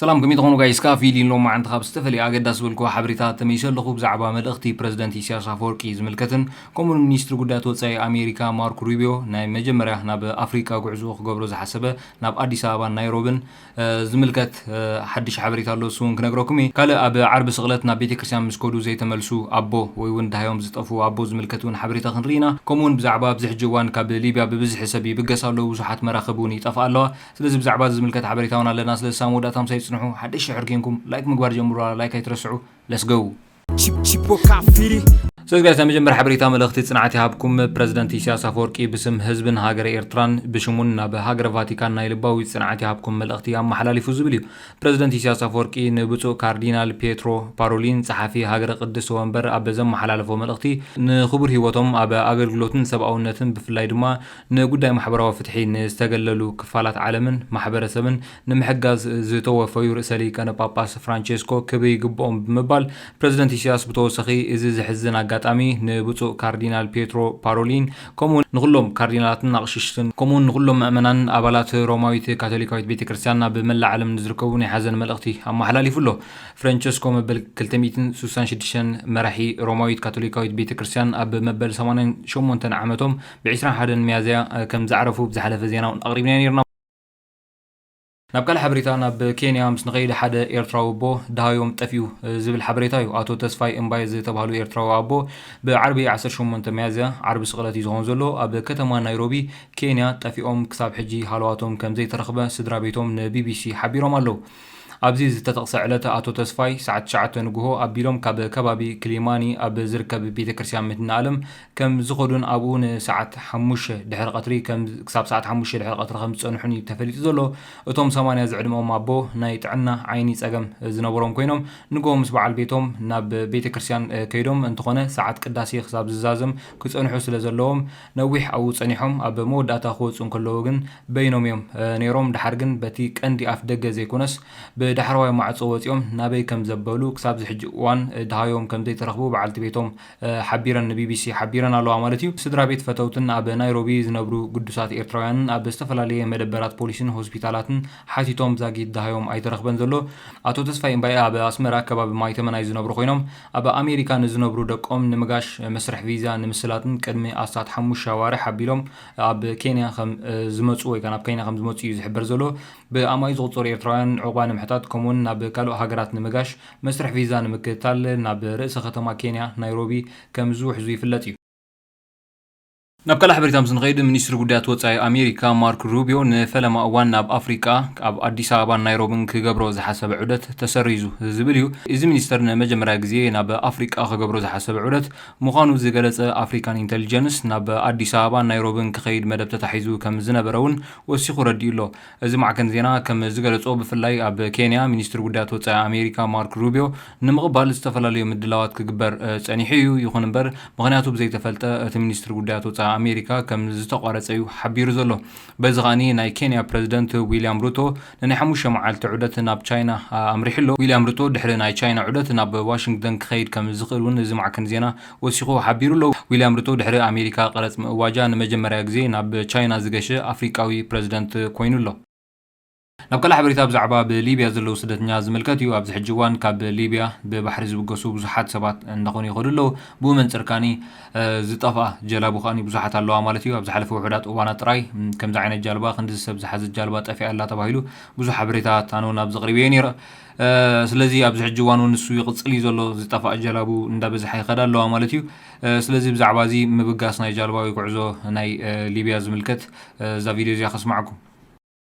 ሰላም፣ ከመይ ትኾኑ ጋይስ? ካብ ፊሊን ሎማዓንቲ ካብ ዝተፈለየ ኣገዳሲ ዝበልክዎ ሓበሬታ ተመይሰ ኣለኹ። ብዛዕባ መልእኽቲ ፕረዚደንት ኢሳያስ ኣፈወርቂ ዝምልከትን ከምኡውን ሚኒስትሪ ጉዳያት ወጻኢ ኣሜሪካ ማርኮ ሩቢዮ ናይ መጀመርያ ናብ ኣፍሪቃ ጉዕዞ ክገብሮ ዝሓሰበ ናብ ኣዲስ ኣበባን ናይሮብን፣ እ፣ ዝምልከት፣ እ፣ ሓድሽ ሓበሬታ ኣሎ፣ እሱ እውን ክነግረኩም እየ። ካልእ ኣብ ዓርቢ ስቕለት ናብ ቤተ ክርስቲያን ምስ ከዱ ዘይተመልሱ ኣቦ ወይ እውን ደሃዮም ዝጠፍኡ ኣቦ ዝምልከት እውን ሓበሬታ ክንርኢ ኢና። ከምኡውን ብዛዕባ ኣብዚ ሕጂ እዋን ካብ ሊብያ ብብዝሒ ሰብ ይብገስ ኣሎ፣ ብዙሓት መራኽብ እውን ይጠፍኣ ኣለዋ። ስለዚ ብዛዕባ እዚ ዝምልከት ሓበሬታ እውን ኣለና። ስለዚ ሳብ መወዳእታ ምሳይ ጽንሑ። ሓደሽ ሽሕር ኬንኩም ላይክ ምግባር ጀምሩዋ፣ ላይክ ኣይትረስዑ። Let's go። Chip- Chipo Kafiri. ስለዚ ጋይስ፣ ናይ መጀመርያ ሓበሬታ መልእኽቲ ጽንዓት ይሃብኩም። ፕረዚደንት ኢሳያስ ኣፈወርቂ ብስም ህዝብን ሃገረ ኤርትራን ብሽሙን ናብ ሃገረ ቫቲካን ናይ ልባዊ ጽንዓት ይሃብኩም መልእኽቲ ኣመሓላሊፉ ዝብል እዩ። ፕረዚደንት ኢሳያስ ኣፈወርቂ ንብፁዕ ካርዲናል ፔትሮ ፓሮሊን፣ ጸሓፊ ሃገረ ቅድስቲ ወንበር፣ ኣብ ዘመሓላለፎ መልእኽቲ፣ ንኽቡር ህይወቶም ኣብ ኣገልግሎትን ሰብኣውነትን፣ ብፍላይ ድማ ንጉዳይ ማሕበራዊ ፍትሒ ንዝተገለሉ ክፋላት ዓለምን ማሕበረሰብን ንምሕጋዝ ዝተወፈዩ ርእሰ ሊቃነ ጳጳስ ፍራንቸስኮ ክብሪ ይግብኦም ብምባል፣ ፕረዚደንት ኢሳያስ ብተወሳኺ፣ እዚ ዘሕዝን ኣጋጣሚ ንብፁዕ ካርዲናል ፔትሮ ፓሮሊን፣ ከምኡ ንኹሎም ካርዲናላትን ኣቕሽሽትን፣ ከምኡውን ንኹሎም ምእመናን ኣባላት ሮማዊት ካቶሊካዊት ቤተ ክርስቲያን ኣብ መላእ ዓለም ንዝርከቡ ናይ ሓዘን መልእኽቲ ኣመሓላሊፉ ኣሎ። ፍራንቸስኮ መበል ክልተ ሚእትን ስሳን ሽዱሽተን መራሒ ሮማዊት ካቶሊካዊት ቤተ ክርስቲያን ኣብ መበል ሰማንያን ሸሞንተን ዓመቶም ብ ዕስራን ሓደን ሚያዝያ ከም ዝዓረፉ ብዝሓለፈ ዜና እውን ኣቕሪብና ነይርና። ናብ ካልእ ሓበሬታ፣ ናብ ኬንያ ምስ ንኸይድ፣ ሓደ ኤርትራዊ ኣቦ ደሃዮም ጠፊኡ ዝብል ሓበሬታ እዩ። ኣቶ ተስፋይ እምባየ ዝተባህሉ ኤርትራዊ ኣቦ ብዓርቢ ዓሰርተ ሸሞንተ ሚያዝያ፣ ዓርቢ ስቕለት እዩ ዝኸውን ዘሎ፣ ኣብ ከተማ ናይሮቢ ኬንያ ጠፊኦም ክሳብ ሕጂ ሃለዋቶም ከም ዘይተረኽበ ስድራ ቤቶም ንቢቢሲ ሓቢሮም ኣለዉ። ኣብዚ ዝተጠቕሰ ዕለት ኣቶ ተስፋይ ሰዓት ትሽዓተ ንግሆ ኣቢሎም ካብ ከባቢ ክሊማኒ ኣብ ዝርከብ ቤተ ክርስቲያን መድኃኔዓለም ከም ዝኸዱን ኣብኡ ንሰዓት ሓሙሽተ ድሕሪ ቀትሪ ከም፣ ክሳብ ሰዓት ሓሙሽተ ድሕሪ ቀትሪ ከም ዝጸንሑን እዩ ተፈሊጡ ዘሎ። እቶም ሰማንያ ዝዕድመኦም ኣቦ ናይ ጥዕና ዓይኒ ጸገም ዝነበሮም ኮይኖም፣ ንግሆ ምስ በዓል ቤቶም ናብ ቤተ ክርስቲያን፣ እ፣ ከይዶም፣ እንተኾነ ሰዓት ቅዳሴ ክሳብ ዝዛዘም ክጸንሑ ስለ ዘለዎም ነዊሕ ኣብኡ ጸኒሖም። ኣብ መወዳእታ ክወጹ እንከለዉ ግን በይኖም እዮም፣ እ፣ ነይሮም። ደሓር ግን በቲ ቀንዲ ኣፍ ደገ ዘይኮነስ ብዳሕረዋይ ማዕጾ ወጺኦም ናበይ ከም ዘበሉ ክሳብ ዝሕጂ እዋን፣ እ፣ ደሃዮም ከም ዘይተረኽቡ በዓልቲ ቤቶም፣ እ፣ ሓቢረን፣ ንቢቢሲ ሓቢረን ኣለዋ ማለት እዩ። ስድራ ቤት፣ ፈተውትን ኣብ ናይሮቢ ዝነብሩ ግዱሳት ኤርትራውያንን ኣብ ዝተፈላለየ መደበራት ፖሊስን ሆስፒታላትን ሓቲቶም ዛጊት ደሃዮም ኣይተረኽበን ዘሎ። ኣቶ ተስፋይ እምባየ ኣብ ኣስመራ ከባቢ ማይተመናይ ዝነብሩ ኮይኖም፣ ኣብ ኣሜሪካ ንዝነብሩ ደቆም ንምጋሽ መስርሕ ቪዛ ንምስላጥን ቅድሚ ኣስታት ሓሙሽተ ኣዋርሕ ኣቢሎም ኣብ ኬንያ ከም፣ እ፣ ዝመጹ ወይ ከኣ ናብ ኬንያ ከም ዝመጹ እዩ ዝሕበር ዘሎ። ብኣማኢት ዝቑጸሩ ኤርትራውያን ዑቕባ ንምሕታት ከምኡውን ናብ ካልኦት ሃገራት ንምጋሽ መስርሕ ቪዛ ንምክትታል ናብ ርእሰ ከተማ ኬንያ ናይሮቢ ከም ዝውሕዙ ይፍለጥ እዩ። ናብ ካልእ ሓበሬታ ምስ ንኸይድ፣ ሚኒስትሪ ጉዳያት ወጻኢ ኣሜሪካ ማርክ ሩቢዮ ንፈለማ እዋን ናብ ኣፍሪቃ፣ ኣብ ኣዲስ ኣበባን ናይሮብን ክገብሮ ዝሓሰበ ዑደት ተሰሪዙ ዝብል እዩ። እዚ ሚኒስተር ንመጀመርያ ግዜ ናብ ኣፍሪቃ ክገብሮ ዝሓሰበ ዑደት ምዃኑ ዝገለጸ ኣፍሪካን ኢንተሊጀንስ፣ ናብ ኣዲስ ኣበባን ናይሮብን ክኸይድ መደብ ተታሒዙ ከም ዝነበረ እውን ወሲኹ ረዲኡ ኣሎ። እዚ ማዕከን ዜና ከም ዝገለጾ፣ ብፍላይ ኣብ ኬንያ ሚኒስትሪ ጉዳያት ወጻኢ ኣሜሪካ ማርክ ሩቢዮ ንምቕባል ዝተፈላለዩ ምድላዋት ክግበር፣ እ፣ ጸኒሑ እዩ። ይኹን እምበር፣ ምኽንያቱ ብዘይተፈልጠ እቲ ሚኒስትሪ ጉዳያት ወጻኢ ኣሜሪካ ከም ዝተቋረጸ እዩ ሓቢሩ ዘሎ። በዚ ከኣኒ ናይ ኬንያ ፕረዚደንት ዊልያም ሩቶ ንናይ ሓሙሽተ መዓልቲ ዑደት ናብ ቻይና፣ እ፣ ኣምሪሑ ኣሎ። ዊልያም ሩቶ ድሕሪ ናይ ቻይና ዑደት ናብ ዋሽንግተን ክኸይድ ከም ዝኽእል እውን እዚ ማዕከን ዜና ወሲኹ ሓቢሩ ኣሎ። ዊልያም ሩቶ ድሕሪ ኣሜሪካ ቀረጽ ምእዋጃ ንመጀመርያ ግዜ ናብ ቻይና ዝገሸ ኣፍሪቃዊ ፕረዚደንት ኮይኑ ኣሎ። ናብ ካልእ ሓበሬታ ብዛዕባ ኣብ ሊብያ ዘለዉ ስደተኛ ዝምልከት እዩ። ኣብዚ ሕጂ እዋን ካብ ሊብያ ብባሕሪ ዝብገሱ ብዙሓት ሰባት እንዳኾኑ ይኸዱ ኣለዉ። ብኡ መንጽር ካኒ፣ እ፣ ዝጠፍኣ ጀላቡ ከኣኒ ብዙሓት ኣለዋ ማለት እዩ። ኣብ ዝሓለፈ ውሑዳት እዋናት ጥራይ፣ ም፣ ከምዚ ዓይነት ጃልባ፣ ክንዲ ሰብ ዝሓዘት ጃልባ ጠፊኣ ኣላ ተባሂሉ ብዙሕ ሓበሬታት ኣነ እውን ኣብዚ ኣቕሪበዮ ነይረ። እ፣ ስለዚ ኣብዚ ሕጂ እዋን እውን ንሱ ይቕጽል እዩ ዘሎ። ዝጠፍኣ ጀላቡ እንዳበዝሓ ይኸዳ ኣለዋ ማለት እዩ። እ፣ ስለዚ ብዛዕባ እዚ ምብጋስ ናይ ጃልባ ወይ ጉዕዞ ናይ፣ እ፣ ሊብያ ዝምልከት፣ እ፣ እዛ ቪድዮ እዚኣ ከስማዓኩም።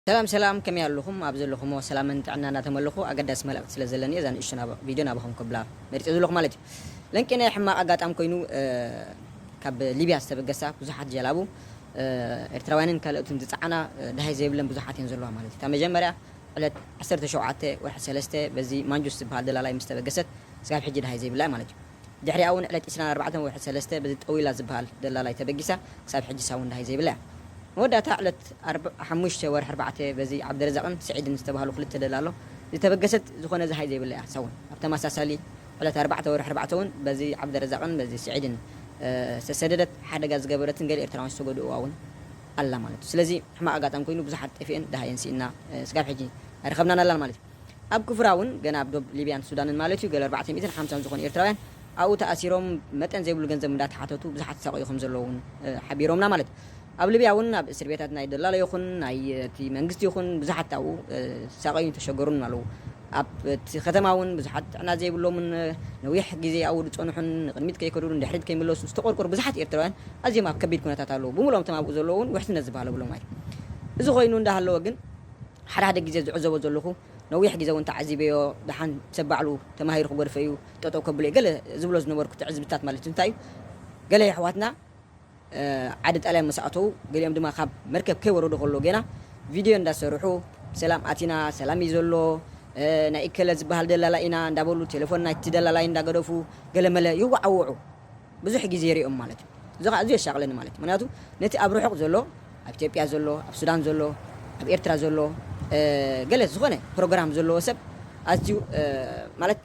ሰላም ሰላም፣ ከመይ ኣለኹም? ኣብ ዘለኹሞ ሰላምን ጥዕና እናተመለኹ ኣገዳሲ መልእኽቲ ስለ ዘለኒ እዛ ንእሽቶ ናብ-፣ ቪድዮ ናባኹም ከብላ መሪጸ ዘለኹ ማለት እዩ። ለንቂ ናይ ሕማቕ ኣጋጣሚ ኮይኑ፣ እ፣ ካብ ሊብያ ዝተበገሳ ብዙሓት ጀላቡ፣ እ፣ ኤርትራውያንን ካልኦትን ዝጸዓና፣ እ፣ ደሃይ ዘይብለን ብዙሓት እየን ዘለዋ ማለት እዩ። እታ መጀመርያ ዕለት ዓሰርተ ሸውዓተ ወርሒ ሰለስተ በዚ ማንጁስ ዝበሃል ደላላይ ምስ ተበገሰት ስጋብ ሕጂ ደሃይ ዘይብላ እያ ማለት እዩ። ድሕሪኣ እውን ዕለት ዕስራን ኣርባዕተን ወርሒ ሰለስተ በዚ ጠዊላ ዝበሃል ደላላይ ተበጊሳ ክሳብ ሕጂ ሳውን ደሃይ ዘይብላ እያ። መወዳእታ ዕለት ኣርብ-፣ ሓሙሽተ ወርሒ ኣርባዕተ በዚ ዓብደረዛቕን ስዒድን ዝተባህሉ ክልተ ደላሎ ዝተበገሰት ዝኾነ ዝሃይ ዘይብላ እያ። ሳውን ኣብ ተመሳሳሊ ዕለት ኣርባዕተ ወርሒ ኣርባዕተ እውን በዚ ዓብደረዛቕን በዚ ስዒድን፣ እ፣ ዝተሰደደት ሓደጋ ዝገበረትን ገለ ኤርትራውያን ዝተጎድእዋ እውን ኣላ ማለት እዩ። ስለዚ ሕማቕ ኣጋጣሚ ኮይኑ ብዙሓት ጠፊአን ደሃየን ስኢና፣ እ፣ ስጋብ ሕጂ ኣይረኸብናን ኣላን ማለት እዩ። ኣብ ክፍራ እውን ገና ኣብ ዶብ ሊብያን ሱዳንን ማለት እዩ፣ ገለ ኣርባዕተ ሚእትን ሓምሳን ዝኾኑ ኤርትራውያን ኣብኡ ተኣሲሮም መጠን ዘይብሉ ገንዘብ እንዳተሓተቱ ብዙሓት ዝሳቐዩ ከም ዘለዉ እውን፣ እ፣ ሓቢሮምና ማለት እዩ። ኣብ ሊብያ እውን ኣብ እስር ቤታት ናይ ደላሎ ይኹን ናይ እቲ መንግስቲ ይኹን ብዙሓት ኣብኡ፣ እ፣ ዝሳቐዩን ዝተሸገሩን ኣለዉ። ኣብ እቲ ከተማ እውን ብዙሓት ጥዕና ዘይብሎምን፣ እ፣ ነዊሕ ግዜ ኣብኡ ዝጸንሑን ንቕድሚት ከይከዱን ንድሕሪት ከይምለሱ ዝተቖርቆሩ ብዙሓት ኤርትራውያን ኣዝዮም ኣብ ከቢድ ኩነታት ኣለዉ። ብምሉኦም እቶም ኣብኡ ዘለዉ እውን ውሕስነት ዝበሃል የብሎም ማለት እዩ። እዚ ኮይኑ እንዳሃለወ ግን ሓደ ሓደ ግዜ ዝዕዘቦ ዘለኹ፣ ነዊሕ ግዜ እውን ተዓዚበዮ፣ ደሓን ሰብ ባዕሉ ተማሂሩ ክገድፎ እዩ፣ ጠጠው ከብሎ እዩ፣ ገለ ዝብሎ ዝነበርኩ ትዕዝብታት ማለት እዩ። እንታይ እዩ? ገለ የሕዋትና፣ እ፣ ዓዲ ጣልያን ምስ ኣተዉ፣ ገሊኦም ድማ ካብ መርከብ ከይወረዱ ከሎ ገና ቪድዮ እንዳሰርሑ፣ "ሰላም ኣቲና፣ ሰላም እዩ ዘሎ፣ እ፣ ናይ እከለ ዝበሃል ደላላ ኢና" እንዳበሉ፣ ቴሌፎን ናይቲ ደላላይ እንዳገደፉ፣ ገለመለ ይወዓወዑ። ብዙሕ ግዜ ይሪኦም ማለት እዩ። እዚ ኸዓ ኣዝዩ የሻቕለኒ ማለት እዩ። ምኽንያቱ ነቲ ኣብ ርሑቕ ዘሎ፣ ኣብ ኢትዮጵያ ዘሎ፣ ኣብ ሱዳን ዘሎ፣ ኣብ ኤርትራ ዘሎ፣ እ፣ ገለ ዝኾነ ፕሮግራም ዘለዎ ሰብ ኣዝዩ፣ እ፣ ማለት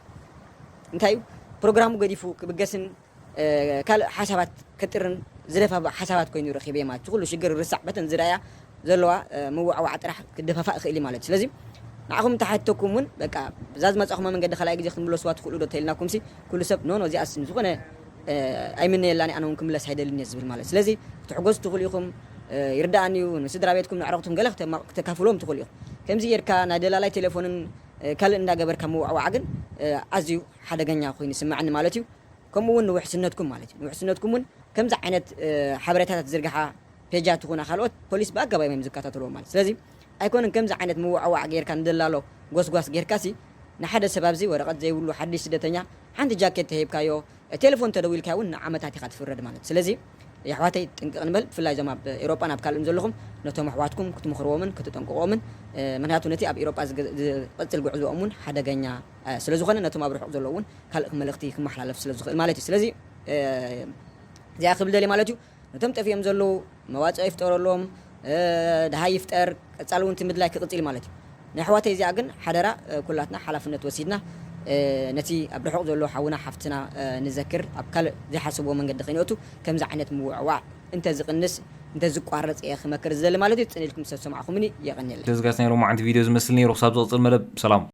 እንታይ እዩ፣ ፕሮግራሙ ገዲፉ ክብገስን፣ እ፣ ካልእ ሓሳባት ከጥርን ዝደፋፍእ ሓሳባት ኮይኑ ረኺበ ማለት እዩ። ኩሉ ሽግር ርሳዕ በተን ዝረኣያ ዘለዋ፣ እ፣ ምውዕዋዕ ጥራሕ ክደፋፋእ ይኽእል እዩ ማለት እዩ። ስለዚ ንዓኹም እንተሓተኩም እውን በቃ እዛ ዝመጻኹማ መንገዲ ካልኣይ ግዜ ክትምለስዋ ትኽእሉ ዶ ተኢልናኩምሲ፣ ኩሉ ሰብ ኖ ኖ እዚኣስ ንዝኾነ፣ እ፣ ኣይምነየላን ኣነ እውን ክምለስ ኣይደልን እየ ዝብል ማለት እዩ። ስለዚ ክትሕጎሱ ትኽእሉ ኢኹም፣ እ፣ ይርድኣኒ እዩ። ንስድራ ቤትኩም ንዕረቕቱም ገለ ክተማ-፣ ክተካፍሎም ትኽእሉ ኢኹም። ከምዚ ጌርካ ናይ ደላላይ ቴሌፎንን፣ እ፣ ካልእ እንዳገበርካ ምውዕዋዕ ግን፣ እ፣ ኣዝዩ ሓደገኛ ኮይኑ ይስምዓኒ ማለት እዩ። ከምኡ እውን ንውሕስነትኩም ማለት እዩ። ንውሕስነትኩም እውን ከምዚ ዓይነት፣ እ፣ ሓበሬታታት ዝርግሓ ፔጃት ይኹና ካልኦት ፖሊስ ብኣገባብ እዮም ዝከታተልዎ ማለት። ስለዚ ኣይኮነን ከምዚ ዓይነት ምውዕዋዕ ጌርካ ንደላሎ ጎስጓስ ጌርካሲ ንሓደ ሰብ ኣብዚ ወረቐት ዘይብሉ ሓድሽ ስደተኛ ሓንቲ ጃኬት ተሂብካዮ፣ ቴሌፎን ተደዊልካ እውን ንዓመታት ኢኻ ትፍረድ ማለት። ስለዚ የሕዋተይ ጥንቅቕ ንበል፣ ብፍላይ እዞም ኣብ ኤውሮጳን ኣብ ካልእን ዘለኹም ነቶም ኣሕዋትኩም ክትምኽርዎምን ክትጠንቅቕዎምን፣ እ፣ ምኽንያቱ ነቲ ኣብ ኤውሮጳ ዝገ-፣ ዝቐጽል ጉዕዞኦም እውን ሓደገኛ፣ እ፣ ስለ ዝኾነ ነቶም ኣብ ርሑቕ ዘለዉ እውን ካልእ መልእኽቲ ክመሓላለፍ ስለ ዝኽእል ማለት እዩ። ስለዚ፣ እ፣ እዚኣ ክብል ደልየ ማለት እዩ። ነቶም ጠፊኦም ዘለዉ መዋጽኦ ይፍጠረሎም፣ እ፣ ደሃይ ይፍጠር፣ ቀጻሊ እውን እቲ ምድላይ ክቕጽል ማለት እዩ። ናይ ኣሕዋተይ እዚኣ ግን ሓደራ፣ እ፣ ኩላትና ሓላፍነት ወሲድና፣ እ፣ ነቲ ኣብ ርሑቕ ዘሎ ሓውና ሓፍትና፣ እ፣ ንዘክር፣ ኣብ ካልእ ዘይሓሰብዎ መንገዲ ከይንእቱ፣ ከምዚ ዓይነት ምውዕዋዕ እንተዝቕንስ፣ እንተዝቋረጽ እየ ክመክር ዝደሊ ማለት እዩ። ጽን ኢልኩም ሰብ ሰማዕኹምኒ፣ የቐንየለይ። እዚ ጋስ ናይ ሎማዓንቲ ቪድዮ ዝመስል ነይሩ። ክሳብ ዝቕጽል መደብ ሰላም።